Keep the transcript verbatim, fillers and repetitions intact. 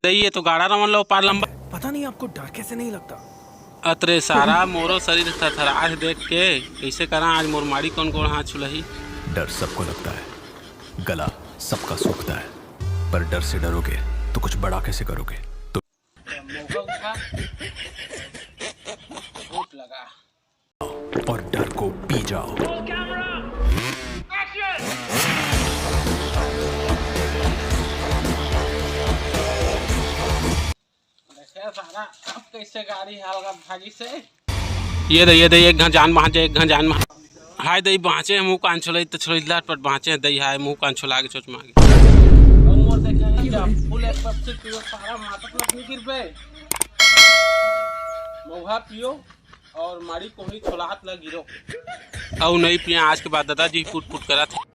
दई, ये तो गाड़ा रमन लो पार लंबा। पता नहीं आपको डर कैसे नहीं लगता। अतरे सारा मोरो शरीर थरथरात देख के कइसे करा आज मोर माड़ी कोन गोड़ हाथ छुलही। डर सबको लगता है, गला सबका सूखता है, पर डर से डरोगे तो कुछ बड़ा कैसे करोगे? तो मौका उठा, वोट लगा। और डर को पी जाओ। देखे सारा, अब कैसे गाड़ी हालत भागी से। ये दे, ये दे, एक घन जान बाँचे, एक घन जान बाँचे। हाय दई, बाँचे, मुँह कान छोलई त छोलई लाट पट बाँचे दई, हाय मुँह कान छोला के चोच मागे। अब मोर देखे नहीं जा, फुल एक पेप्सी पियो, सारा मातक लग नहीं गिर पे। मौहा पियो और माड़ी कोहनी छोलात लग गिरो। अउ नहीं पिया आज के बाद दादाजी पुट पुट करत हे।